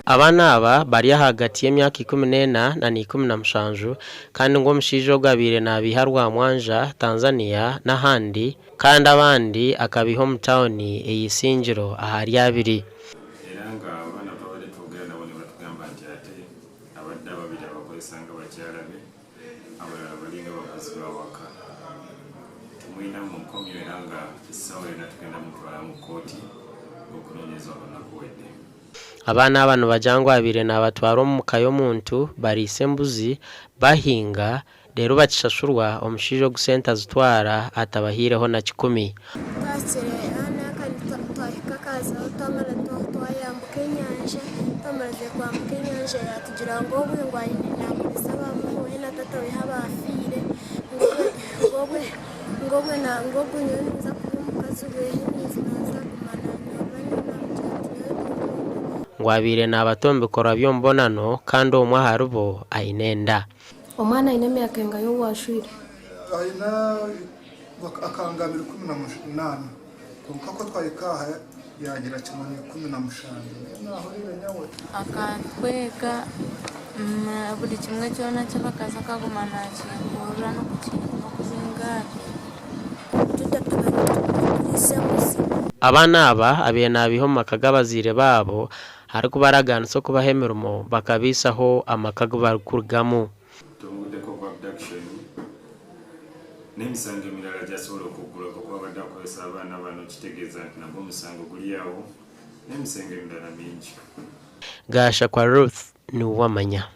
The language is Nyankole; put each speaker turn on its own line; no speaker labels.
Abaana aba bari ahagati y'emyaka 14 na 17 kandi ngu omushaija ogu abaire nabaiha Rwamwanja, Tanzania n'ahandi kandi abandi akabaiha omu tauni eya Isingiro ahari abiri.
Era nga abaana twabadde twogera nabo nibatugamba nti ate abadde ababiri abakozesa nga bakyala be abalala balinga bakozi bawaka. Tumwina mu nkomyo era nga essaawa yonna tugenda mutwala mu kkooti ng'okunoonyereza kwonna kuwedde.
Abaana aba nibagira ngu abaire naabatwara omu ka y'omuntu bariisa embuzi, bahinga, reero bakishashurwa omushaija ogu sente azitwara atabahaireho na kikumi.
Twahikire hanu kandi twahika Kazaho twamara twayambuka enyanja, twamazire kwambuka enyanja yatugira ngu obwe ngu naguriza aba maama we na taata we abafiire ngu obwe ngu obwe nyowe ninza kuba omukazi we naza kuguma nanyurura nyowe namugira nti nyowe tinkunda.
Ngu abaire naabata omu bikorwa by'omubonano kandi omwe aharibo aine enda.
Omwana aine emyaka engahi ou waashwire?
Aine akangambira 18 kwonka ku twahika aha yaagira kimwe ni 17 mbwenu naahuriire nyowe.
Akantweka buri kimwe kyona ky'abakazi akaguma naakingurira n'okuzingaata.
Abaana aba abaire naabiiha omu maka g'abazaire baabo arikubaragaanisa okubaha emirimo bakabaisaho amaka agu barikurugamu.
Tumuguddeko ogwa abduction n'emisango emirala gy'asobola okuggulwako kuba abadde akozesa abaana bano kitegeeza nti nagwo omusango guli awo n'emisengo emirala mingi.
Gashakwa Ruth niwe wamanya.